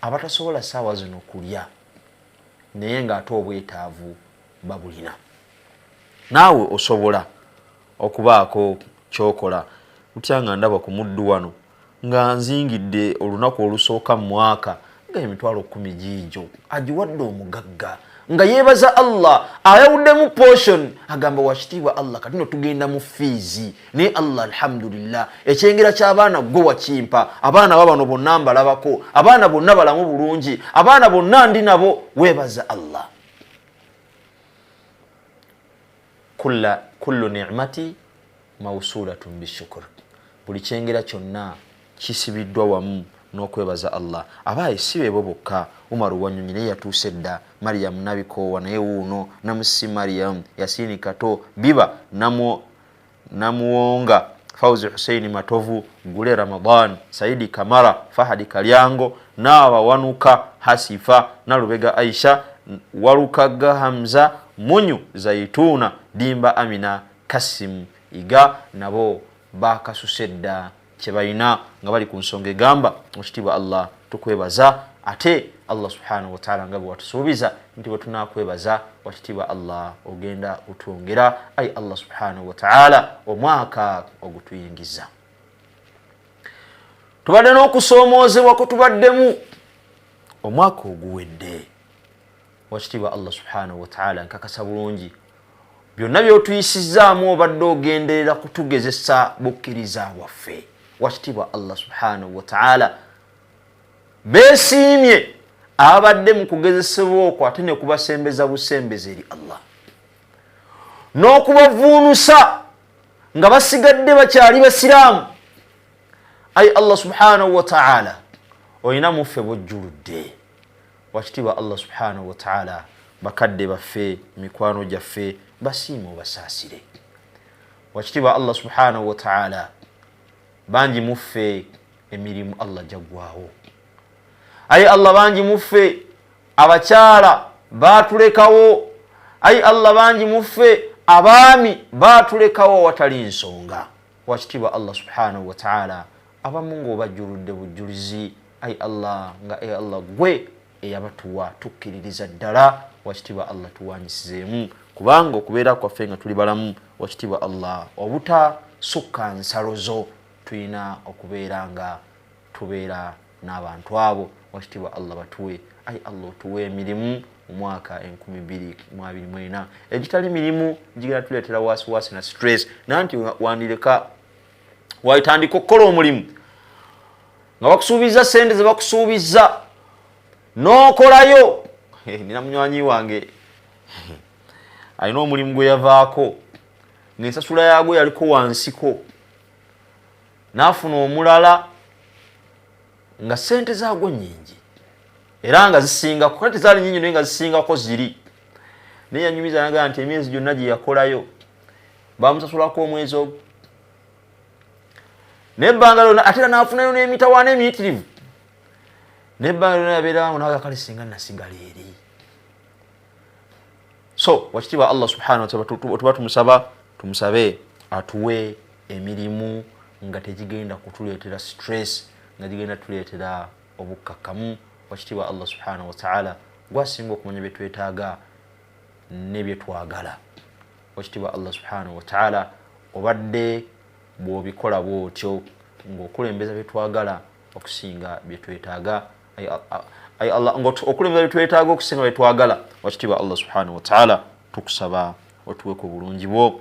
abatasobola ssaawa zino kulya, naye ng'ate obwetaavu babulina. Naawe osobola okubaako kyokola. Lutya nga ndaba ku muddu wano nga nzingidde olunaku olusooka mu mwaka nga 100,000 giigyo agiwadde omugagga, nga yeebaza Allah, ayawuddemu portion, agamba, wakitiibwa Allah, kati no tugenda mu fiizi, naye Allah alhamdulillah, ekyengera ky'abaana gwe wakimpa. Abaana babano bonna mbalabako, abaana bonna balamu bulungi, abaana bonna ndi nabo. Weebaza Allah. Kullu ni'mati mawsulatun bishukur, buli kyengera kyonna kisibiddwa wamu n'okwebaza Allah. Abaaye si beebo bokka. Umaru Wanyonyi naye yatuuse dda. Mariam Nabikoowa naye wuuno. Namusi Mariam, Yasini Kato, Biba Namuwonga, Fauzi Huseini Matovu, Gule Ramadan, Saidi Kamara, Fahadi Kalyango, Naabawanuka Hasifa, Nalubega Aisha, Walukaga Hamza, Munyu Zaituna, Dimba Amina, Kasimu Iga, nabo bakasuse dda kye balina nga bali ku nsonga egamba, ekitiibwa Allah tukwebaza. Ate Allah subhanahu wataala, nga bwe watusuubiza nti bwe tunakwebaza, wakitiibwa Allah ogenda kutwongera, ayi Allah subhanahu wataala, omwaka ogutuyingiza tubadde n'okusoomoozebwa kwe tubaddemu omwaka oguwedde. Wakitiibwa Allah subhanahu wataala, nkakasa bulungi byonna byotuyisizaamu obadde ogenderera kutugezesa bukkiriza bwaffe. Wakitiibwa Allah subhanahu wataala, beesiimye abadde mu kugezesebwa okwo, ate ne kubasembeza busembeza eri Allah n'okubavuunusa nga basigadde bakyali basiraamu. Ayi Allah subhanahu wataala, olina muffe bwojjuludde. Wakitiibwa Allah subhanahu wataala, bakadde baffe, mikwano gyaffe, basiime obasaasire. Wakitiibwa Allah subhanahu wataala, bangi muffe emirimu Allah jaggwawo. Ayi Allah, bangi muffe abakyala batulekawo. Ayi Allah, bangi muffe abaami batulekawo awatali nsonga. Wakitiibwa Allah subhanahu wataala, abamu ngaobajjuludde bujjulizi, ayi Allah, nga ayi Allah gwe eyabatuwa, tukkiririza ddala. Wakitiibwa Allah, tuwanyisizeemu, kubanga okubeera kwaffe nga tuli balamu, wakitiibwa Allah, obutasukka nsalo zo, tulina okubeera nga tubeera n'abantu abo. Wakitiibwa Allah, batuwe, ayi Allah, otuwe emirimu mu mwaka 2024, egitali mirimu gigenda tuleetera wasiwasi na stress. Nanti wandireka walitandika okukola omulimu nga bakusuubiza sente ze bakusuubiza n'okolayo. Nina munywanyi wange alina omulimu gwe yavaako ng'ensasula yaagwo yaliko wansiko, n'afuna omulala nga sente zaagwo nyingi era nga zisingako, kale tezaali nyingi naye nga zisingako ziri. Naye yanyumiza nagaa nti emyezi gyonna gye yakolayo bamusasulako omwezi ogwo nebbanga lyonna, ate era n'afunayo n'emitawaana emiyitirivu, nebbanga lyonna yabeerawo naga kale singa nasigala eri. So wakitiibwa Allah subhanahu wataala, tuba tumusaba, tumusabe atuwe emirimu nga tegigenda kutuleetera stress, nga gigenda tuleetera obukkakkamu. Wakitiibwa Allah subhanahu wataala, gwasinga okumanya byetwetaaga ne byetwagala. Wakitiibwa Allah subhanahu wataala, obadde bw'obikola bwotyo ng'okulembeza byetwagala okusinga byetwetaaga, ayi Allah, okulembeza byetwetaaga okusinga byetwagala. Wakitiibwa Allah subhanahu wataala, tukusaba otuwe ku bulungi bwo,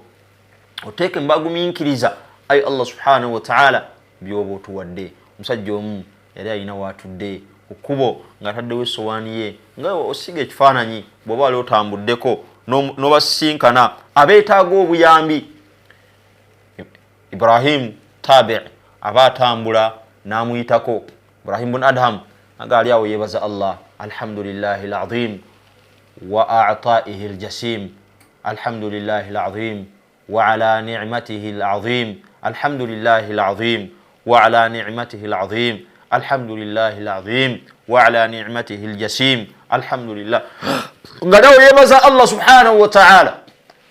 oteeke mubagumiikiriza, ayi Allah subhanahu wataala, byoba otuwadde. Omusajja omu yali alina waatudde ku kkubo ng'ataddewo essowaani ye, nga osiga ekifaananyi bw'oba wali otambuddeko n'obasisinkana abeetaaga obuyambi. Ibrahim tabi aba atambula n'amuyitako. Ibrahim bun Adham nga ali awo yeebaza Allah, alhamdulillahi alazim wa a'taihi aljasim, alhamdulillahi alazim wa ala ni'matihi alazim, alhamdulillahi alazim wa ala ni'matihi alazim, alhamdulillahi alazim wa ala ni'matihi aljasim, alhamdulillah. Nga nawe yeebaza Allah subhanahu wa ta'ala.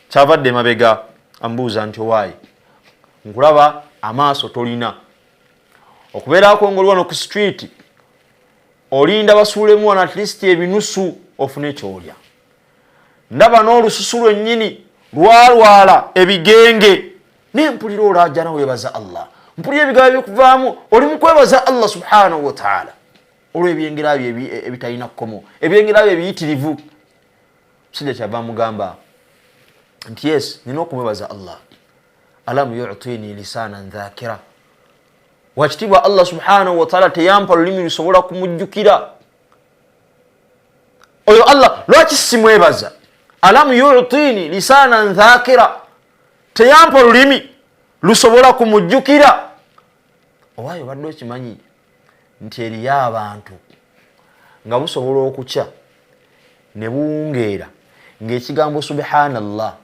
Kyavadde mabega ambuuza nti owaayi, nkulaba amaaso tolina, okubeerako ng'oli wano ku street olinda basuulemu wano at least ebinusu ofune kyolya, ndaba n'olususu lwennyini lwalwala ebigenge, naye mpulira olaajana weebaza Allah, mpulira ebigambo ebikuvaamu oli mu kwebaza Allah subhanahu wa ta'ala olw'ebyengera bye ebitalina kkomo, ebyengera bye ebiyitirivu. Musajja kyava amugamba nti yes, nina okumwebaza Allah, alam yu'tini lisanan dhakira, wakitiibwa Allah subhanahu wa ta'ala teyampa lulimi lusobola kumujjukira oyo Allah, lwaki simwebaza? Alam yu'tini lisanan dhakira, teyampa lulimi lusobola kumujjukira. Owaayo obadde okimanyi nti eriyo abantu nga busobola okukya ne buwungeera ng'ekigambo subhanallah,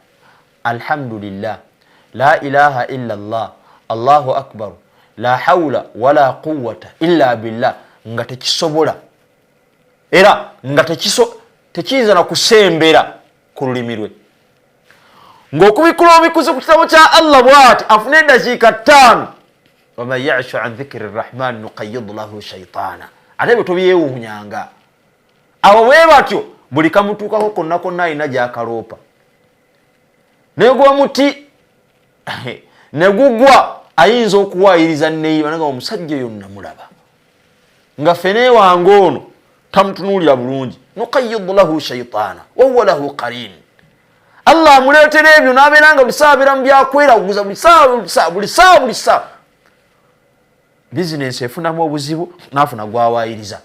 alhamdulillah, la ilaha illa Allah, Allahu akbar, la hawla wala quwwata illa billah, nga tekisobola era nga tekiyinza na kusembera ku lulimi lwe, ng'okubikula obikuzi ku kitabo kya Allah bw'ati afune eddakiika 5, waman yashu an dhikri rrahman nuqayyid lahu shaitana. Ate bwe tobyewuunyanga abo bwe batyo buli kamutuukako konna konna alina gy'akaloopa, negwa muti ne gugwa ayinza okuwaayiriza neyiba naga omusajja oyo namulaba nga ffene wange ono tamutunuulira bulungi. Nuqayyid lahu shaitana wahuwa lahu qarin, Allah amuleetera ebyo n'abeera nga buli ssaawa abeera mu byakweraguza, buli ssaawa buli ssaawa buli ssaawa buli ssaawa bizinensi efunamu obuzibu n'afuna gwawaayiriza.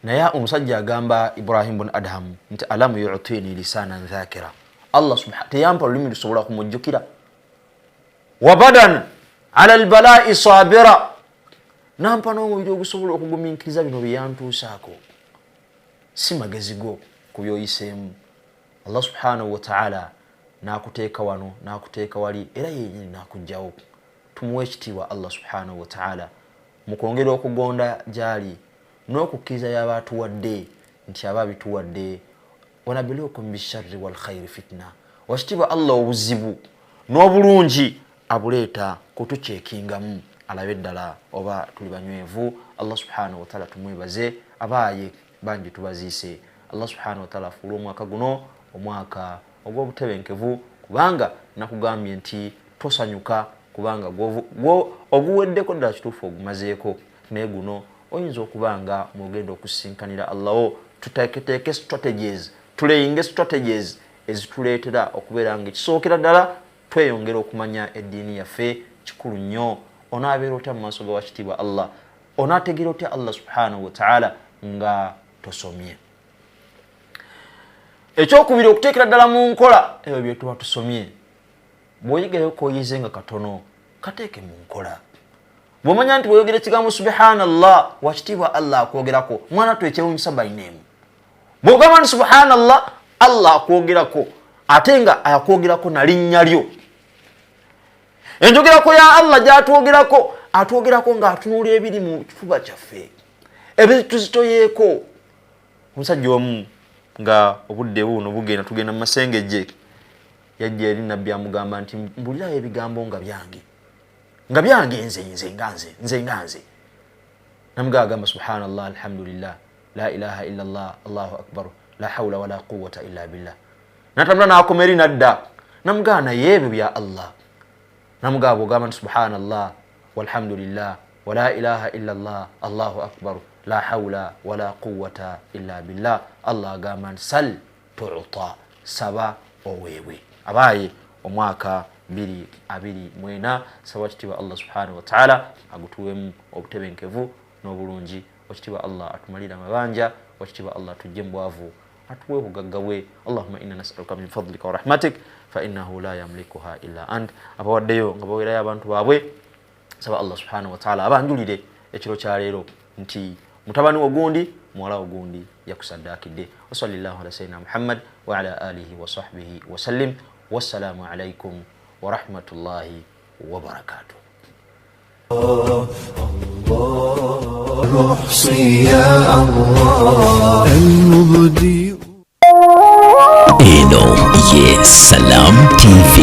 Naye omusajja agamba Ibrahim bun Adham nti alam yu'tini lisanan dhakira, Allah subhanahu teyampa lulimi lusobola kumujjukira, wa badan ala albalai sabira, nampa n'omubiri ogusobola okugumiikiriza bino bye yantuusaako, si magezi go ku by'oyiseemu. Allah subhanahu wa ta'ala n'akuteeka wano n'akuteeka wali era yennyini n'akuggyawo. Tumuwe ekitiibwa Allah subhanahu wa ta'ala mu kwongera okugonda gy'ali n'okukkiriza y'aba atuwadde nti aba abituwadde. Wanabilukum bisharri wal khairi fitna, wakitiibwa Allah obuzibu n'obulungi abuleeta kutucekingamu alabe ddala oba tuli banywevu. Allah subhanahu wa ta'ala tumwebaze, abaaye bangi tubaziise. Allah subhanahu wa ta'ala afuule omwaka guno omwaka ogw'obutebenkevu, kubanga nakugambye nti tosanyuka kubanga oguweddeko ddala kituufu ogumazeeko, naye guno oyinza okuba nga mwogenda okusinkanira Allaho. Tuteeketeeke strategies, tuleyinge strategies ezituleetera okubeera nga ekisookera ddala tweyongera okumanya eddiini yaffe. Kikulu nnyo. Onaabeera otya mu maaso ga wakitiibwa Allah? Onaategeera otya Allah subhanahu wa ta'ala nga tosomye? Ekyokubiri, okuteekera ddala mu nkola ebyo bye tuba tusomye. Bw'oyigirayo k'oyize nga katono, kateeke mu nkola. Bw'omanya nti bw'oyogera ekigambo subhanallah, wakitiibwa Allah akwogerako, mwana twekyewunyisa by name. Bw'ogamba nti subhanallah, Allah akwogerako, ate nga akwogerako na linnya lyo. Enjogerako ya Allah gy'atwogerako, atwogerako ng'atunuulira ebiri mu kifuba kyaffe, ebituzitoyeeko. Omusajja omu nga obudde buno bugenda tugenda mu masengejje, yajja eri nabbi amugamba nti mbulirayo ebigambo nga byange, nga byange nze nze nga nze nze nga nze. Namugamba agamba subhanallah, alhamdulillah, la ilaha illa Allah, Allahu akbar, la hawla wala quwwata illa billah. Natambula n'akoma eri n'adda, namugamba naye ebyo bya Allah. Namugamba bw'ogamba nti subhanallah walhamdulillah wala ilaha illa Allah, Allahu akbar, la hawla wala quwwata illa billah, Allah agamba nti sal tu'ta, saba oweebwe. Abaaye omwaka 2024 saba kitiibwa Allah subhanahu wa ta'ala agutuwemu obutebenkevu n'obulungi. Wakitiibwa Allah atumalire amabanja, wakitiibwa Allah atujje mu bwavu Atuwe obugagga bwe. Allahumma inna nasaluka min fadlika wa rahmatik fa innahu la yamlikuha illa ant. Abawaddeyo nga bawerayo abantu baabwe, saba Allah subhanahu wa ta'ala abanjulire ekiro kya leero nti mutabani ogundi, muwala ogundi yakusaddaakidde. Wa sallallahu ala sayyidina Muhammad wa ala alihi wa sahbihi wa sallim. Wassalamu alaikum wa rahmatullahi wa barakatuh. نحصي يا الله المبدي Eno ye Salam TV.